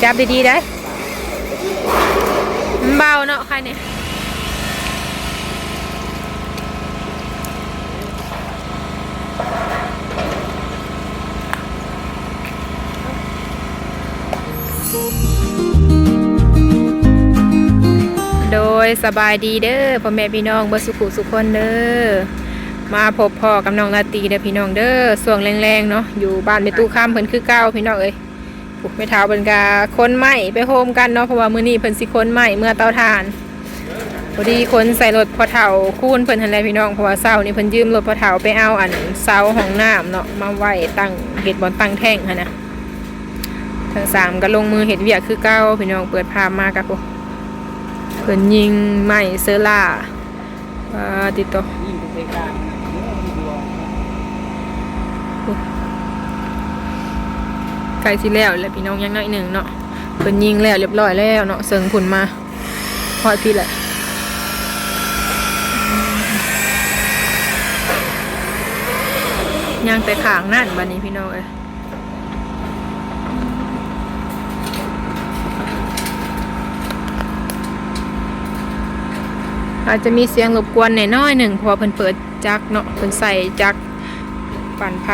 ຈັບດີໆໄດ໋ ມັນເບົາເນາະ ໄຄນີ້. ໂດຍ ສະບາຍດີເດີ ພໍ່ແມ່ພີ່ນ້ອງເບິດສຸຂູສຸຄົນເດີ. ມາພົບພໍ້ກັບນ້ອງລາຕີເດີພີ່ນ້ອງເດີ ຊ່ວງແລງໆເນາະ ຢູ່ບ້ານແມ່ຕູ້ຄຳເພິ່ນຄືເກົ່າພີ່ນ້ອງເອີຍ. ໂອ້ ແມ່ເຖົ້າເພິ່ນກະຂົນໄມ້ໄປໂຮມກັນເນາະ ເພາະວ່າມື້ນີ້ເພິ່ນຊິຂົນໄມ້ເມືອເຕົາຖ່ານ. ພໍດີຂົນໃສ່ລົດພໍ່ເຖົ້າຄູນເພິ່ນຫັ້ນແຫຼະພີ່ນ້ອງ ເພາະວ່າເຊົ້ານີ້ເພິ່ນຢືມລົດພໍ່ເຖົ້າໄປເອົາອັນເສົາຫ້ອງນ້ຳເນາະ ມາໄວ້ຕັ້ງ ເຮັດບ່ອນຕັ້ງແທ້ງຫັ້ນນະ. ທັງສາມກໍລົງມືເຮັດວຽກຄືເກົ່າພີ່ນ້ອງ. ເປີດພາບມາກະ ໂອ້ ເພິ່ນຍິງໄມ້ເຊີລ່າ ປາຕິໂຕ ໃກ້ຊິແລ້ວແລ້ວພີ່ນ້ອງ ຍັງໜ້ອຍໜຶ່ງເນາະ. ເພິ່ນຍິງແລ້ວລຽບຮ້ອຍແລ້ວເນາະ ເຊິ່ງພຸ້ນມາຮອດພີ້ແຫຼະ ຍັງແຕ່ຂ້າງນັ້ນບາດນີ້ພີ່ນ້ອງເອີຍ. ອາດຈະມີສຽງລົບກວນແດ່ນ້ອຍໜຶ່ງ ເພາະວ່າເພິ່ນເປີດຈັກເນາະ ເພິ່ນໃສ່ຈັກປັ່ນໄຟ.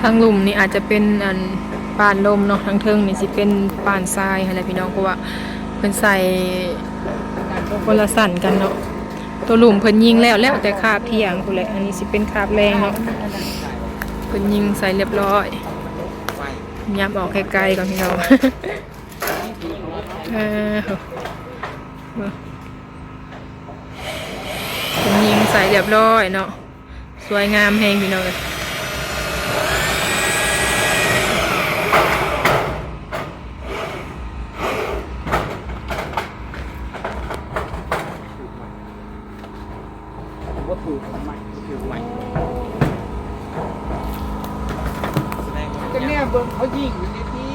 ທາງລຸ່ມນີ້ອາດຈະເປັນອັນ ປານລົມເນາະ ທາງເທິງນີ້ຊິເປັນປານຊາຍຫັ້ນແຫຼະພີ່ນ້ອງ ເພາະວ່າເພິ່ນໃສ່ຄົນລະຊັ້ນກັນເນາະ. ໂຕລຸ່ມເພິ່ນຍິງແລ້ວ ແລ້ວແຕ່ຄາບທ່ຽງພຸ້ນແຫຼະ ອັນນີ້ຊິເປັນຄາບແລງເນາະ. ເພິ່ນຍິງໃສ່ລຽບຮ້ອຍ ຍາມອອກໄກໆກ່ອນພີ່ນ້ອງ. ເອີ ເພິ່ນຍິງໃສ່ລຽບຮ້ອຍເນາະ. ສວຍງາມແຮງພີ່ນ້ອງເອີຍ. ຈະແນມເບິ່ງເຂົາຍິງຢູ່ໃນທີ່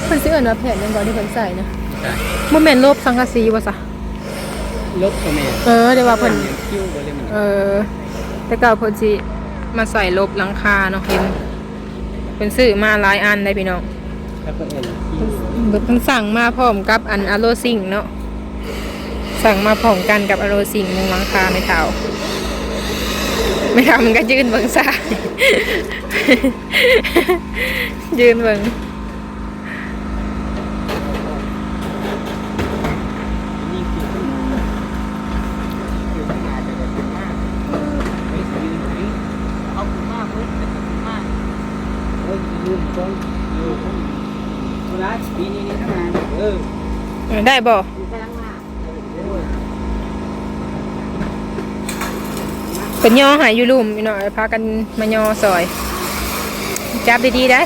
ເພິ່ນຊິເອີ້ນວ່າແຜ່ນຫຍັງກໍທີ່ເພິ່ນໃສ່ນະ? ບໍ່ແມ່ນລົບສັງກະສີບໍ່ຊະ? ລົບກໍແມ່ນ ເອີ ແຕ່ວ່າເພິ່ນ ຄິວບໍ່ເລີຍມັນ ເອີ ແຕ່ເກົ່າເພິ່ນຊິມາໃສ່ລົບຫຼັງຄາເນາະ ເຫັນເພິ່ນຊື້ມາຫຼາຍອັນເດ້ພີ່ນ້ອງ. ເພິ່ນສັ່ງມາພ້ອມກັບອັນອາໂລຊິງເນາະ ສັ່ງມາພ້ອມກັນກັບອາໂລຊິງ ມຸງຫຼັງຄາແມ່ເຖົ້າ. ແມ່ເຖົ້າມັນກໍຢືນເບິ່ງຊາ ຢືນເບິ່ງ. ໄດ້ບໍ່? ເພິ່ນຍໍໃຫ້ຢູ່ລຸ່ມພີ່ນ້ອງ ພາກັນມາຍໍຊ່ອຍ. ຈັບດີໆໄດ໋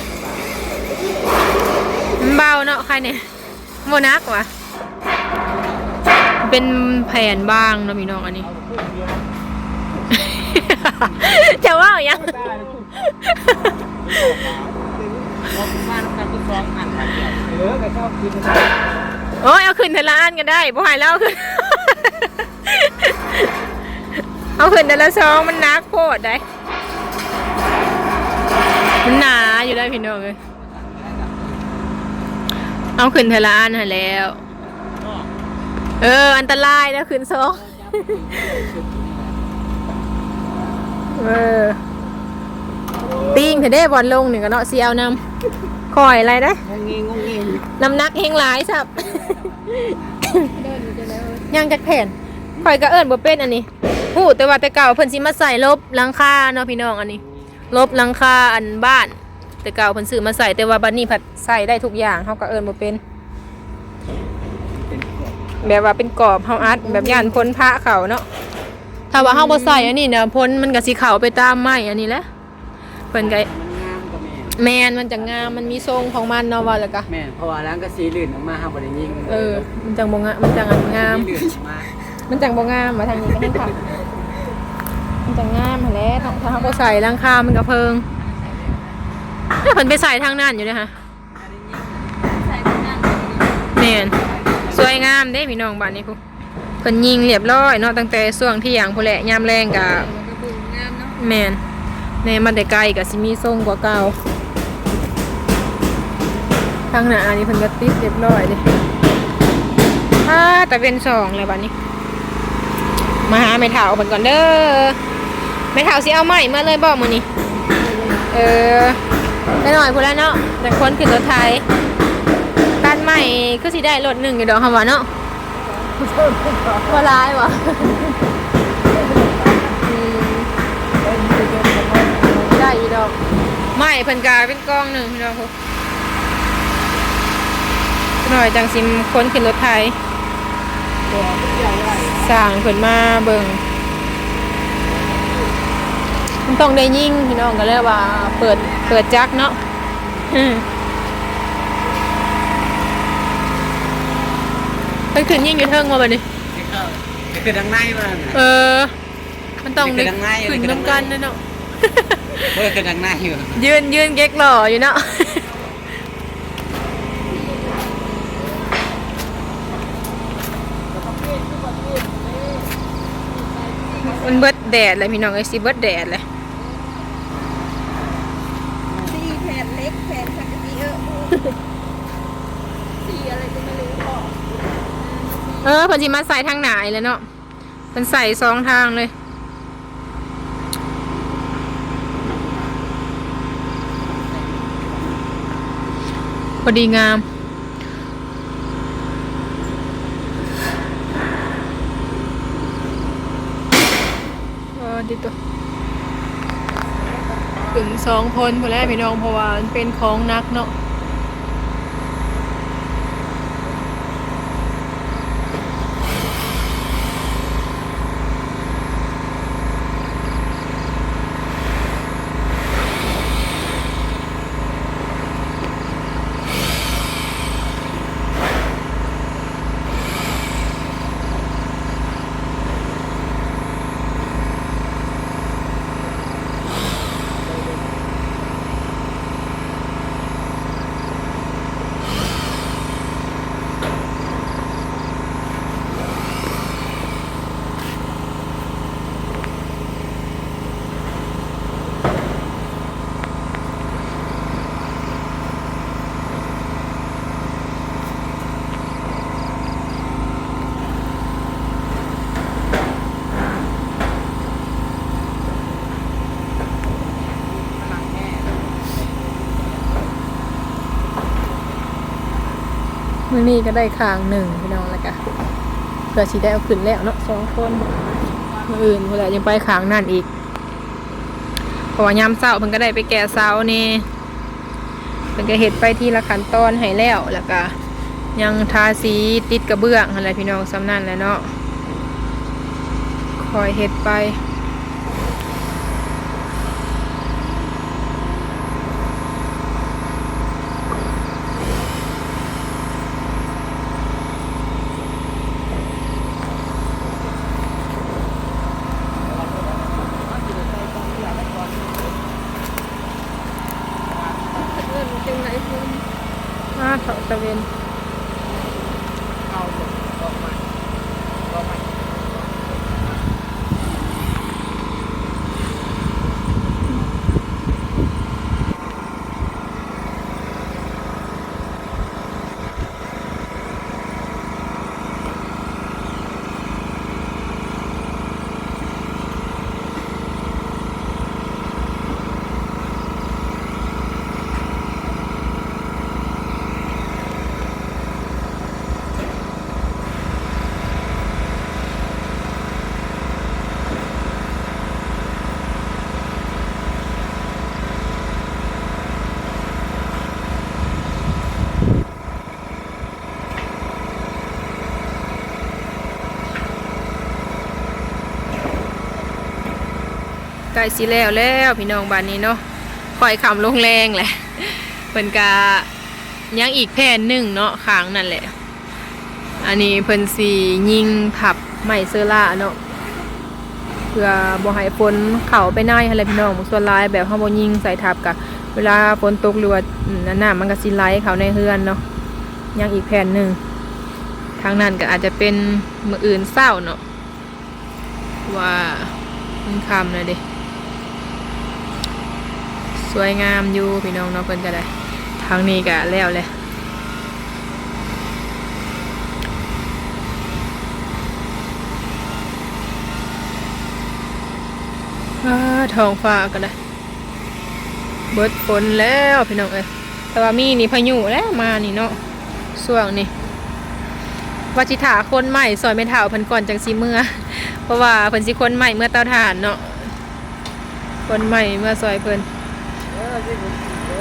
ມັນເບົາເນາະ ໄຄນີ້ ບໍ່ໜັກຫວາ. ເປັນແຜ່ນບາງເນາະພີ່ນ້ອງ ອັນນີ້. ຈະເວົ້າຫຍັງ? ໂອ້ຍ ເອົາຂຶ້ນເທື່ອລະອັນກໍໄດ້ ບໍ່ໃຫ້ລາວເອົາຂຶ້ນ ເອົາຂຶ້ນເທື່ອລະສອງ ມັນໜັກໂພດໃດ໋. ມັນໜາຢູ່ໄດ໋ພີ່ນ້ອງເອີຍ. ເອົາຂຶ້ນເທື່ອລະອັນຫັ້ນແລ້ວ. ເອີ ອັນຕະລາຍເດີ ຂຶ້ນສອງ. ເອີ ຕີງແທ້ເດ້ ບ່ອນລົງນີ້ກໍເນາະ ຊິເອົານຳ ຂ້ອຍໄຫຼເດ້ ງົງງິງ ນ້ຳໜັກແຮງຫຼາຍຊ້ຳ. ຍ່າງຈັກແຜ່ນ ຂ້ອຍກໍເອີ້ນບໍ່ເປັນອັນນີ້ ຮູ້ແຕ່ວ່າແຕ່ເກົ່າເພິ່ນຊິມາໃສ່ຫຼົບຫຼັງຄາເນາະພີ່ນ້ອງ ອັນນີ້ຫຼົບຫຼັງຄາອັນບ້ານ ແຕ່ເກົ່າເພິ່ນຊື້ມາໃສ່ ແຕ່ວ່າບັດນີ້ພັດໃສ່ໄດ້ທຸກຢ່າງ ເຮົາກໍເອີ້ນບໍ່ເປັນ ແບບວ່າເປັນກອບ ເຮົາອັດແບບຢ້ານຝົນພະເຂົ້າເນາະ ຖ້າວ່າເຮົາບໍ່ໃສ່ອັນນີ້ນະ ຝົນມັນກໍຊິເຂົ້າໄປຕາມໄມ້ອັນນີ້ແຫຼະ. ເພິ່ນກໍ ມັນງາມກໍແມ່ນ ແມ່ນ ມັນຈັ່ງງາມ ມັນມີຊົງຂອງມັນເນາະ ເວົ້າແລ້ວກໍແມ່ນ ເພາະວ່າຫຼັງກະສີລື່ນອອກມາ ເຮົາບໍ່ໄດ້ຍິງ ເອີ ມັນຈັ່ງບໍ່ງາມ ມັນຈັ່ງງາມ ມັນຈັ່ງບໍ່ງາມ ວ່າທາງນີ້ກໍແມ່ນຄັກ ມັນຈັ່ງງາມຫັ້ນແຫຼະເນາະ ຖ້າເຮົາບໍ່ໃສ່ຫຼັງຄາມັນກໍເພິ່ງ ແຕ່ເພິ່ນໄປໃສ່ທາງນັ້ນຢູ່ເດ້ຫະ ແມ່ນ ສວຍງາມເດ້ພີ່ນ້ອງ ບາດນີ້ພຸ້ນ. ເພິ່ນຍິງລຽບຮ້ອຍເນາະ ຕັ້ງແຕ່ຊ່ວງທ່ຽງພຸ້ນແຫຼະ ຍາມແລງກະ ແມ່ນ ແນ່ມາແຕ່ໄກກະຊິມີຊົງກວ່າເກົ່າ. ທາງໜ້ານີ້ເພິ່ນກະຕິດລຽບຮ້ອຍເດ້. ອາ ຕາເວັນສອງແລ້ວບາດນີ້ ມາຫາແມ່ເຖົ້າເພິ່ນກ່ອນເດີ. ແມ່ເຖົ້າຊິເອົາໄມ້ເມືອເລີຍບໍ່ມື້ນີ້? ເອີ ໄປໜ້ອຍພຸ້ນແຫຼະເນາະ ຈັ່ງຄົນຂຶ້ນລົດໄຖ. ຕັດໄມ້ຄືຊິໄດ້ລົດໜຶ່ງຢູ່ດອກ ເຮົາວ່າເນາະ. ບໍ່ຫຼາຍບໍ່? ອືມ ໄດ້ຢູ່ດອກ ໄມ້ເພິ່ນກະເປັນກອງໜຶ່ງພີ່ນ້ອງ. ໜ້ອຍຈັ່ງຊິຄົນຂຶ້ນລົດໄຖ ຊ່າງເພິ່ນມາເບິ່ງ ມັນຕ້ອງໄດ້ຍິງພີ່ນ້ອງ ກໍເລີຍວ່າເປີດ ເປີດຈັກເນາະ. ໄປຂຶ້ນຍິງຢູ່ເທິງບໍ່ບັດນີ້? ໄປຂຶ້ນທາງໃນບໍ່? ເອີ ມັນຕ້ອງໄດ້ຂຶ້ນນຳກັນເນາະ. ບໍ່ໄດ້ຂຶ້ນທາງໃນຢູ່ ຢືນ ຢືນເກັກຫຼໍ່ຢູ່ເນາະ. ມັນເບິດແດດແລ້ວພີ່ນ້ອງເອີຍ ຊິເບິດແດດແລ້ວ. ສີ່ແຜ່ນເຫຼັກ ແຜ່ນສັງກະສີ ເອີ ເອີ ເພິ່ນຊິມາໃສ່ທາງໜ້ານີ້ແຫຼະເນາະ. ເພິ່ນໃສ່ສອງທາງເລີຍ ພໍດີງາມ. ເອີ ຕິດຕົວ ຂຶ້ນສອງຄົນພຸ້ນແຫຼະພີ່ນ້ອງ ເພາະວ່າມັນເປັນຂອງໜັກເນາະ. ມື້ນີ້ກໍໄດ້ຂ້າງໜຶ່ງພີ່ນ້ອງ ແລ້ວກະເພື່ອຊິໄດ້ເອົາຂຶ້ນແລ້ວເນາະ ສອງຄົນ. ມື້ອື່ນພຸ້ນແຫຼະ ຍັງໄປຂ້າງນັ້ນອີກ ເພາະວ່າຍາມເຊົ້າເພິ່ນກໍໄດ້ໄປແກ່ເສົາແດ່. ເພິ່ນກໍເຮັດໄປທີລະຂັ້ນຕອນໃຫ້ແລ້ວ ແລ້ວກໍຍັງທາສີຕິດກະເບື້ອງຫັ້ນແຫຼະພີ່ນ້ອງ ສ່ຳນັ້ນແຫຼະເນາະ ຄ່ອຍເຮັດໄປ. ມາເຖາະຕາເວັນ. ເ ໃກ້ຊິແລ້ວແລ້ວພີ່ນ້ອງ ບາດນີ້ເນາະ ຄ່ອຍຄ່ຳລົງແລງແຫຼະ. ເພິ່ນກະຍັງອີກແຜ່ນໜຶ່ງເນາະ ຂ້າງນັ້ນແຫຼະ. ອັນນີ້ເພິ່ນຊິຍິງທັບໄມ້ເຊີລາເນາະ ເພື່ອບໍ່ໃຫ້ຝົນເຂົ້າໄປໃນຫັ້ນແຫຼະພີ່ນ້ອງ. ສ່ວນຫຼາຍແບບເຮົາບໍ່ຍິງໃສ່ທັບ ກະເວລາຝົນຕົກ ຫຼືວ່າ ອືມ ນ້ຳມັນກະຊິໄຫຼເຂົ້າໃນເຮືອນເນາະ. ຍັງອີກແຜ່ນໜຶ່ງ ທາງນັ້ນກະອາດຈະເປັນມື້ອື່ນເຊົ້າເນາະ. ວ່າມັນຄ່ຳແລ້ວເດ້. ສວຍງາມຢູ່ພີ່ນ້ອງເນາະ ເພິ່ນກະໄດ້. ທາງນີ້ກະແລ້ວແຫຼະ. ອ້າ ທ້ອງຟ້າກະໄດ້ ເບິດຝົນແລ້ວພີ່ນ້ອງເອີຍ. ແຕ່ວ່າມີນີ້ພາຍຸແລ້ວມານີ້ເນາະ ຊ່ວງນີ້. ວ່າຊິຖ້າຂົນໄມ້ຊ່ອຍແມ່ເຖົ້າເພິ່ນກ່ອນຈັ່ງຊິເມືອ ເພາະວ່າເພິ່ນຊິຂົນໄມ້ເມືອເຕົາຖ່ານເນາະ. ຂົນໄມ້ເມືອຊ່ອຍເພິ່ນ.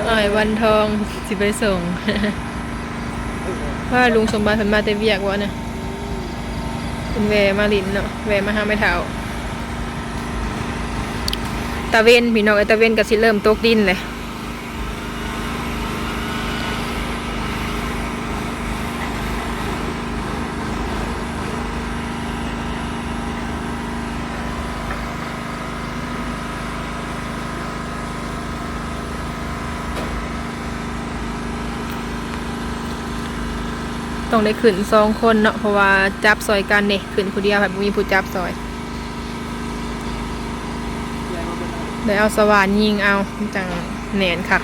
ອ້າຍວັນທອງຊິໄປສົ່ງ. ວ່າລຸງສົມບັດເພິ່ນມາແຕ່ວຽກບໍ່ນະ? ເພິ່ນແວ່ມາຫຼິ້ນເນາະ ແວ່ມາຫາແມ່ເຖົ້າ. ຕາເວັນພີ່ນ້ອງເອີຍ ຕາເວັນກະຊິເລີ່ມຕົກດິນແຫຼະ. ຕ້ອງໄດ້ຂຶ້ນສອງຄົນເນາະ ເພາະວ່າຈັບຊ່ອຍກັນເດ້ ຂຶ້ນຜູ້ດຽວພັດບໍ່ມີຜູ້ຈັບຊ່ອຍ. ໄດ້ເອົາສະຫວ່ານຍິງເອົາ ມັນຈັ່ງແໜ້ນຄັກ.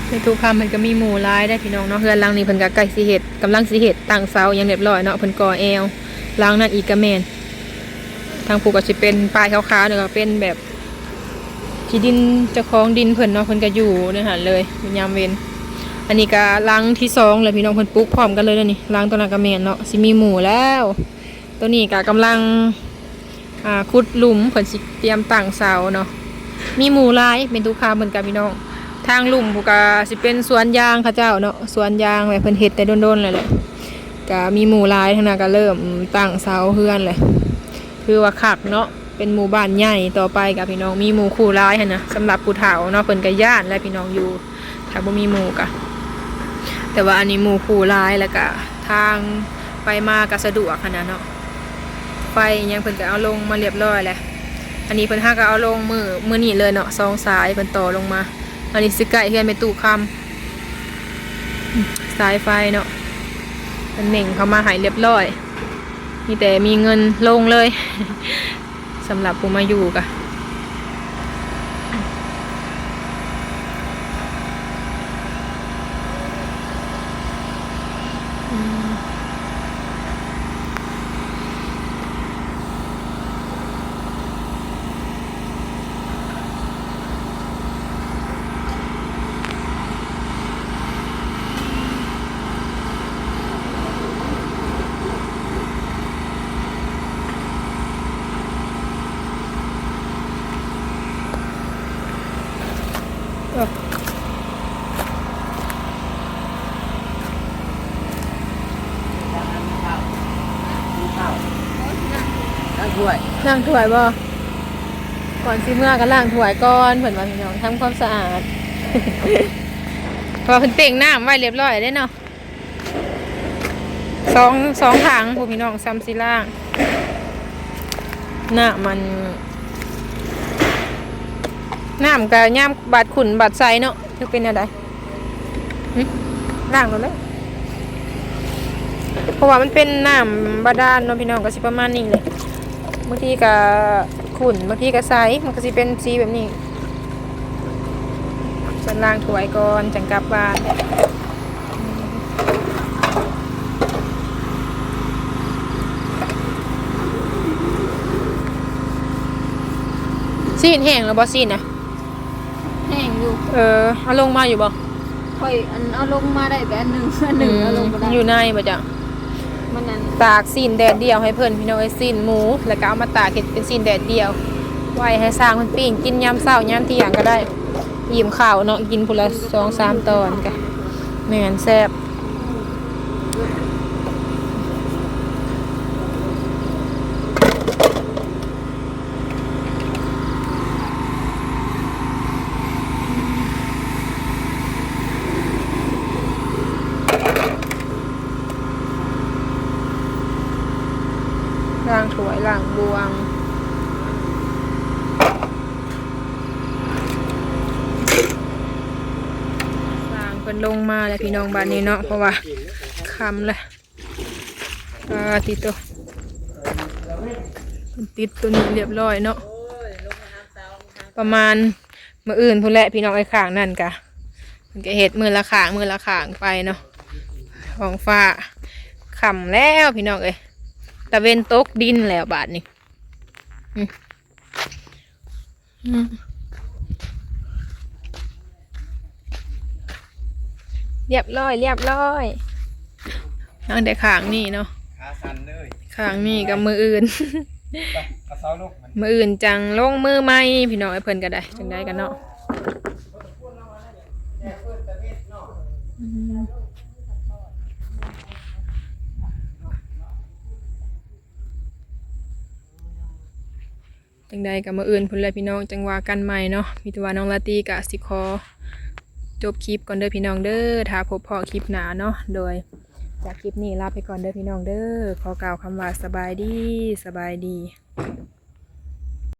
ແມ່ຕູ້ຄຳເພິ່ນກະມີໝູ່ຫຼາຍໄດ໋ພີ່ນ້ອງເນາະ. ເຮືອນຫຼັງນີ້ເພິ່ນກະໃກ້ຊິເຮັດ ກຳລັງຊິເຮັດຕັ້ງເສົາຫຍັງຮຽບຮ້ອຍເນາະ ເພິ່ນກໍ່ແອວ. ຫຼັງນັ້ນອີກກະແມ່ນ ທາງຜູ້ກະຊິເປັນປ້າຍຂາວໆ ແລ້ວກະເປັນແບບທີ່ດິນເຈົ້າຂອງດິນເພິ່ນເນາະ ເພິ່ນກະຢູ່ໃນຫັ້ນເລີຍຍາມເວັນ. ອັນນີ້ກະຫຼັງທີສອງແລ້ວພີ່ນ້ອງ ເພິ່ນປຸກພ້ອມກັນເລີຍເດີນີ້. ຫຼັງໂຕນັ້ນກະແມ່ນເນາະ ຊິມີໝູ່ແລ້ວ. ໂຕນີ້ກະກຳລັງ ອາ ຂຸດຫຼຸມ ເພິ່ນຊິຕຽມຕັ້ງເສົາເນາະ. ມີໝູ່ຫຼາຍ ແມ່ຕູ້ຄຳເພິ່ນກະພີ່ນ້ອງ. ທາງລຸ່ມພຸ້ນກະຊິເປັນສວນຢາງເຂົາເຈົ້າເນາະ ສວນຢາງແຫຼະ ເພິ່ນເຮັດແຕ່ດົນໆແລ້ວແຫຼະ. ກະມີໝູ່ຫຼາຍ ທາງນັ້ນກະເລີ່ມຕັ້ງເສົາເຮືອນແຫຼະ. ຖືວ່າຄັກເນາະ ເປັນໝູ່ບ້ານໃຫຍ່. ຕໍ່ໄປກະພີ່ນ້ອງ ມີໝູ່ຄູ່ຫຼາຍຫັ້ນນະ ສຳລັບຜູ້ເຖົ້າເນາະ ເພິ່ນກະຢ້ານແຫຼະພີ່ນ້ອງ ຢູ່ ຖ້າບໍ່ມີໝູ່ກະ. ແຕ່ວ່າອັນນີ້ໝູ່ຄູ່ຫຼາຍ ແລ້ວກະທາງໄປມາກະສະດວກຫັ້ນນະເນາະ. ໄຟອີ່ຫຍັງເພິ່ນກະເອົາລົງມາຮຽບຮ້ອຍແລ້ວ. ອັນນີ້ເພິ່ນຫາກະເອົາລົງມື້ ມື້ນີ້ເລີຍເນາະ ສອງສາຍເພິ່ນຕໍ່ລົງມາ. ອັນນີ້ຊິໃກ້ເຮືອນແມ່ຕູ້ຄຳ ສາຍໄຟເນາະ ເພິ່ນເໜັ່ງເຂົ້າມາໃຫ້ຮຽບຮ້ອຍ ມີແຕ່ມີເງິນລົງເລີຍ. ສຳລັບຜູ້ມາຢູ່ກະ ອືມ. ລ້າງຖ້ວຍ ລ້າງຖ້ວຍບໍ່? ກ່ອນຊິເມືອກະລ້າງຖ້ວຍກ່ອນ ເພິ່ນວ່າພີ່ນ້ອງ ທຳຄວາມສະອາດ ເພາະວ່າເພິ່ນເຕັ້ງນ້ຳໄວ້ຮຽບຮ້ອຍເດ້ເນາະ. ສອງ ສອງຖັງພຸ້ນພີ່ນ້ອງ ຊ່ຳຊິລ້າງ. ນ້ຳມັນ ນ້ຳກະຍາມບາດຂຸ້ນບາດໃສເນາະ ຄືເປັນແນວໃດ? ຫຶ? ລ້າງໂລດເລີຍ ເພາະວ່າມັນເປັນນ້ຳບາດານເນາະພີ່ນ້ອງ ກະຊິປະມານນີ້ແຫຼະ. ບາງທີກະຂຸ້ນ ບາງທີກະໃສ ມັນກະຊິເປັນສີແບບນີ້. ຈະລ້າງຖ້ວຍກ່ອນຈັ່ງກັບບ້ານ. ຊີ້ນແຫ້ງແລ້ວບໍ່? ຊີ້ນນະ ແຫ້ງຢູ່. ເອີ ເອົາລົງມາຢູ່ບໍ່? ຂ້ອຍອັນເອົາລົງມາໄດ້ແຕ່ອັນໜຶ່ງ ອັນໜຶ່ງເອົາລົງບໍ່ໄດ້. ອືມ ຢູ່ໃນບໍ່ຈະ? ມັນນັ້ນ ຕາກຊີ້ນແດດດຽວໃຫ້ເພິ່ນພີ່ນ້ອງເອີຍ ຊີ້ນໝູ ແລ້ວກະເອົາມາຕາກເຮັດເປັນຊີ້ນແດດດຽວ ໄວ້ໃຫ້ຊ່າງເພິ່ນປີ້ງກິນຍາມເຊົ້າຍາມທ່ຽງກະໄດ້. ອີ່ມເຂົ້າເນາະ ກິນພຸ້ນລະສອງສາມຕອນກະແມ່ນແຊບ. ລົງມາແລ້ວພີ່ນ້ອງ ບາດນີ້ເນາະ ເພາະວ່າຄ່ຳແລ້ວ. ປາຕິໂຕ ຕິດຕົວນີ້ລຽບຮ້ອຍເນາະ. ປະມານມື້ອື່ນພຸ້ນແຫຼະພີ່ນ້ອງເອີຍ. ຂ້າງນັ້ນກະ ເພິ່ນກະເຮັດມື້ລະຂ້າງ ມື້ລະຂ້າງໄປເນາະ. ທ້ອງຟ້າຄ່ຳແລ້ວພີ່ນ້ອງເອີຍ ຕາເວັນຕົກດິນແລ້ວບາດນີ້. ອືມ ອືມ ລຽບຮ້ອຍ ລຽບຮ້ອຍ. ຍັງແຕ່ຂ້າງນີ້ເນາະ ຂາສັ່ນເລີຍ. ຂ້າງນີ້ກະມື້ອື່ນ ໄປ ເອົາເສົາລົງ ມື້ອື່ນຈັ່ງລົງມືໃໝ່ພີ່ນ້ອງເອີຍ. ເພິ່ນກະໄດ້ ຈັ່ງໃດກະເນາະ. ອືມ ຈັ່ງໃດກະມື້ອື່ນພຸ້ນແຫຼະພີ່ນ້ອງ ຈັ່ງວ່າກັນໃໝ່ເນາະ. ມີແຕ່ວ່ານ້ອງລາຕີກະຊິຂໍຈົບຄລິບກ່ອນເດີພີ່ນ້ອງເດີ ຖ້າພົບພໍ້ຄລິບໜ້າເນາະ. ໂດຍ ຈາກຄລິບນີ້ລາໄປກ່ອນເດີພີ່ນ້ອງເດີ ຂໍກ່າວຄຳວ່າສະບາຍດີ ສະບາຍດີ.